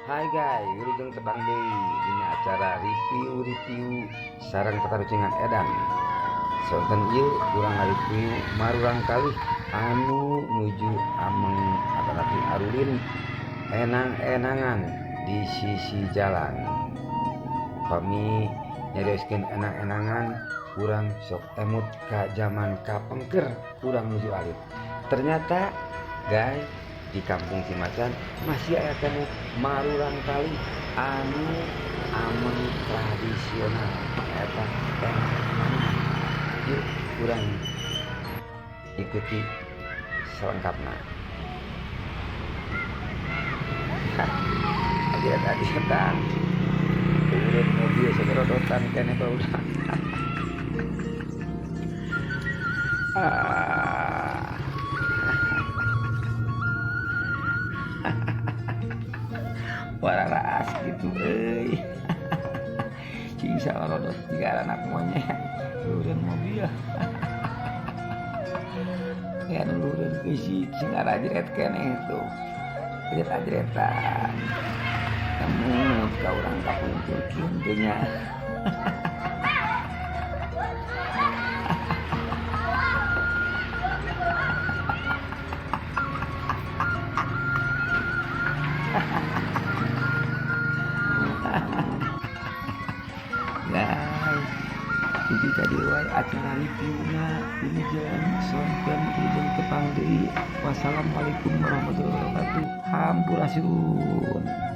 Hai guys, wilujeng tepang deui dina acara review-review sareng tatarucingan edan. Sonten ieu urang ngareview murangkalih anu nuju ameng atanapi arulin enang-enangan di sisi jalan. Pami nyarioskeun enang-enangan, urang sok emut ka zaman kapengker urang nuju alit. Ternyata, guys, di Kampung Cimacan masih aya keneh murangkalih anu ameng tradisional, eta enang-enangan. Yuk, urang ikuti selengkapna. Ajirat-ajiratan turun mobil segerodotan keneh barudak. Ah. Wararas gitu euy. Cing sarorodot jiga anak monyet turun mobil. Ya nulureun geusik sing arajret keneh tuh. Ajret-ajretan. Emut ka urang kapungkur kieu teh nya. Guys, itu tadi wae acara reviewna wilujeng sonten, wilujeng tepang deui. Wassalamualaikum warahmatullahi wabarakatuh. Hampurasun.